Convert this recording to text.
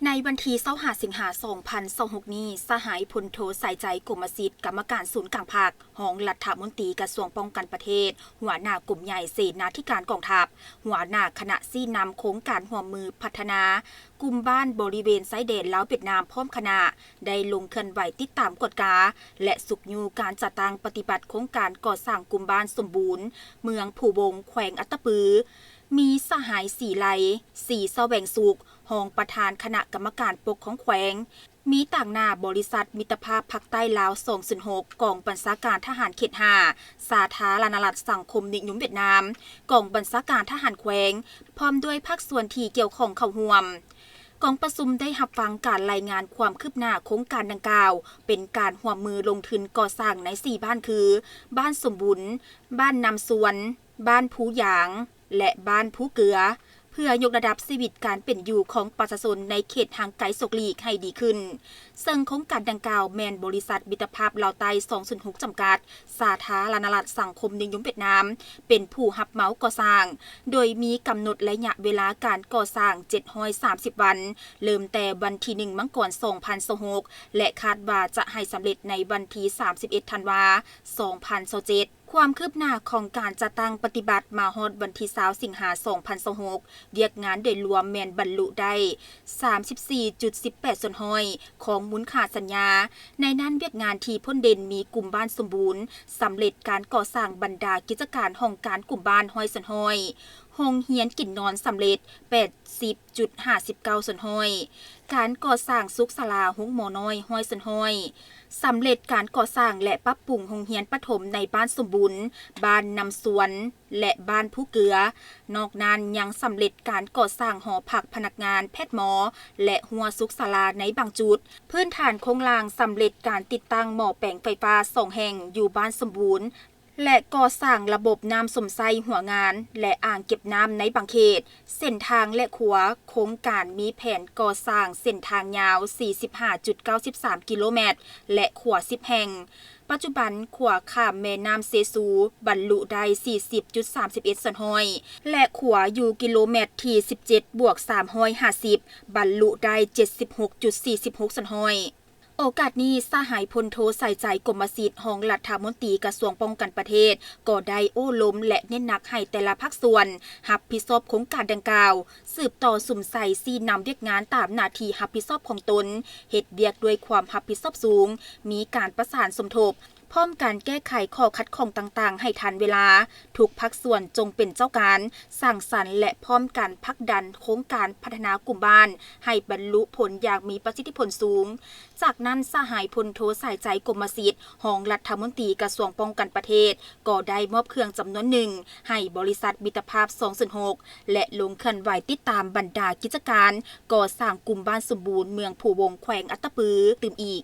ໃນວັນທີຊາວຫ້າ ສິງຫາ ສອງພັນຊາວຫົກນີ້, ສະຫາຍພົນໂທ ສາຍໃຈ ກົມມະສິດ, ກຳມະການສູນກາງພັກ, ຮອງລັດຖະມົນຕີກະຊວງປ້ອງກັນປະເທດ, ຫົວໜ້າກົມໃຫຍ່ເສນາທິການກອງທັບ, ຫົວໜ້າຄະນະຊີ້ນຳໂຄງການຮ່ວມມືພັດທະນາກຸ່ມບ້ານບໍລິເວນຊາຍແດນລາວ-ຫວຽດນາມ ພ້ອມຄະນະ ໄດ້ລົງເຄື່ອນໄຫວຕິດຕາມກວດກາ ແລະ ຊຸກຍູ້ການຈັດຕັ້ງປະຕິບັດໂຄງການກໍ່ສ້າງກຸ່ມບ້ານສົມບູນ ເມືອງພູວົງ ແຂວງອັດຕະປື, ມີສະຫາຍ ສີໄລ ສີສະແຫວງສຸກ, ຮອງປະທານຄະນະກຳມະການປົກຄອງແຂວງ, ມີຕາງໜ້າບໍລິສັດມິດຕະພາບພາກໃຕ້ລາວ ສອງສູນຫົກ, ກອງບັນຊາການທະຫານເຂດຫ້າ ສາທາລະນະລັດສັງຄົມນິຍົມຫວຽດນາມ, ກອງບັນຊາການທະຫານແຂວງ, ພ້ອມດ້ວຍພາກສ່ວນທີ່ກ່ຽວຂ້ອງເຂົ້າຮ່ວມ. ກອງປະຊຸມໄດ້ຮັບຟັງການລາຍງານຄວາມຄືບໜ້າໂຄງການດັ່ງກ່າວ, ເປັນການຮ່ວມມືລົງທຶນກໍ່ສ້າງໃນສີ່ບ້ານຄື ບ້ານສົມບູນ, ບ້ານນຳຊວນ, ບ້ານພູຢາງ ແລະ ບ້ານພູເກືອ ເພື່ອຍົກລະດັບຊີວິດການເປັນຢູ່ຂອງປະຊາຊົນໃນເຂດຫ່າງໄກສອກຫຼີກໃຫ້ດີຂຶ້ນ. ເຊິ່ງໂຄງການດັ່ງກ່າວແມ່ນບໍລິສັດມິດຕະພາບລາວໃຕ້ ສອງສູນຫົກ ຈຳກັດ ສາທາລະນະລັດສັງຄົມນິຍົມຫວຽດນາມ ເປັນຜູ້ຮັບເໝົາກໍ່ສ້າງ, ໂດຍມີກຳນົດໄລຍະເວລາການກໍ່ສ້າງ ເຈັດຮ້ອຍສາມສິບວັນ, ເລີ່ມແຕ່ວັນທີໜຶ່ງ ມັງກອນ ສອງພັນຊາວຫົກ ແລະ ຄາດວ່າຈະໃຫ້ສຳເລັດໃນວັນທີ ສາມສິບເອັດ ທັນວາ ສອງພັນຊາວເຈັດ. ຄວາມຄືບໜ້າຂອງການຈັດຕັ້ງປະຕິບັດມາຮອດວັນທີ ຊາວ ສິງຫາ ສອງພັນຊາວຫົກ, ວຽກງານໂດຍລວມແມ່ນບັນລຸໄດ້ ສາມສິບສີ່ຈຸດສິບແປດສ່ວນຮ້ອຍ ຂອງມູນຄ່າສັນຍາ. ໃນນັ້ນ, ວຽກງານທີ່ພົ້ນເດັ່ນມີກຸ່ມບ້ານສົມບູນ, ສຳເລັດການກໍ່ສ້າງບັນດາກິດຈະການຫ້ອງການກຸ່ມບ້ານ ຮ້ອຍສ່ວນຮ້ອຍ, ໂຮງຮຽນກິນນອນສຳເລັດ ແປດສິບຈຸດຫ້າສິບເກົ້າສ່ວນຮ້ອຍ, ການກໍ່ສ້າງສຸກສາລາໂຮງໝໍນ້ອຍ ຮ້ອຍສ່ວນຮ້ອຍ, ສຳເລັດການກໍ່ສ້າງ ແລະ ປັບປຸງໂຮງຮຽນປະຖົມໃນບ້ານສົມບູນ, ບ້ານນຳຊວນ ແລະ ບ້ານພູເກືອ. ນອກນັ້ນຍັງສຳເລັດການກໍ່ສ້າງຫໍພັກພະນັກງານ, ແພດໝໍ ແລະ ຮົ້ວສຸກສາລາໃນບາງຈຸດ. ພື້ນຖານໂຄງລ່າງສຳເລັດການຕິດຕັ້ງໝໍ້ແປງໄຟຟ້າສອງແຫ່ງຢູ່ບ້ານສົມບູນ ແລະ ກໍ່ສ້າງລະບົບນ້ຳຊົມໃຊ້ຫົວງານ ແລະ ອ່າງເກັບນ້ຳໃນບາງເຂດ. ເສັ້ນທາງ ແລະ ຂົວ. ໂຄງການມີແຜນກໍ່ສ້າງເສັ້ນທາງຍາວ ສີ່ສິບຫ້າຈຸດເກົ້າສິບສາມກິໂລແມັດ ແລະ ຂົວ ສິບແຫ່ງ. ປັດຈຸບັນ, ຂົວຂ້າມແມ່ນ້ຳເຊຊູ ບັນລຸໄດ້ ສີ່ສິບຈຸດສາມສິບເອັດສ່ວນຮ້ອຍ ແລະ ຂົວຢູ່ກິໂລແມັດທີ ສິບເຈັດບວກສາມຮ້ອຍຫ້າສິບ ບັນລຸໄດ້ ເຈັດສິບຫົກຈຸດສີ່ສິບຫົກສ່ວນຮ້ອຍ. ໂອກາດນີ້, ສະຫາຍພົນໂທ ສາຍໃຈ ກົມມະສິດ, ຮອງລັດຖະມົນຕີກະຊວງປ້ອງກັນປະເທດ ກໍໄດ້ໂອ້ລົມ ແລະ ເນັ້ນໜັກໃຫ້ແຕ່ລະພາກສ່ວນຮັບຜິດຊອບໂຄງການດັ່ງກ່າວ, ສືບຕໍ່ສຸມໃສ່ຊີ້ນຳວຽກງານຕາມໜ້າທີ່ຮັບຜິດຊອບຂອງຕົນ, ເຮັດວຽກດ້ວຍຄວາມຮັບຜິດຊອບສູງ, ມີການປະສານສົມທົບ, ພ້ອມກັນແກ້ໄຂຂໍ້ຂັດຂ້ອງຕ່າງໆໃຫ້ທັນເວລາ. ທຸກພາກສ່ວນຈົ່ງເປັນເຈົ້າການ, ສ້າງສັນ ແລະ ພ້ອມກັນຜັກດັນໂຄງການພັດທະນາກຸ່ມບ້ານໃຫ້ບັນລຸຜົນຢ່າງມີປະສິດທິຜົນສູງ. ຈາກນັ້ນ, ສະຫາຍພົນໂທ ສາຍໃຈ ກົມມະສິດ, ຮອງລັດຖະມົນຕີກະຊວງປ້ອງກັນປະເທດ ກໍໄດ້ມອບເຄື່ອງຈຳນວນໜຶ່ງໃຫ້ບໍລິສັດມິດຕະພາບ ສອງສູນຫົກ ແລະ ລົງເຄື່ອນໄຫວຕິດຕາມບັນດາກິດຈະການກໍ່ສ້າງກຸ່ມບ້ານສົມບູນ ເມືອງພູວົງ ແຂວງອັດຕະປື ຕື່ມອີກ.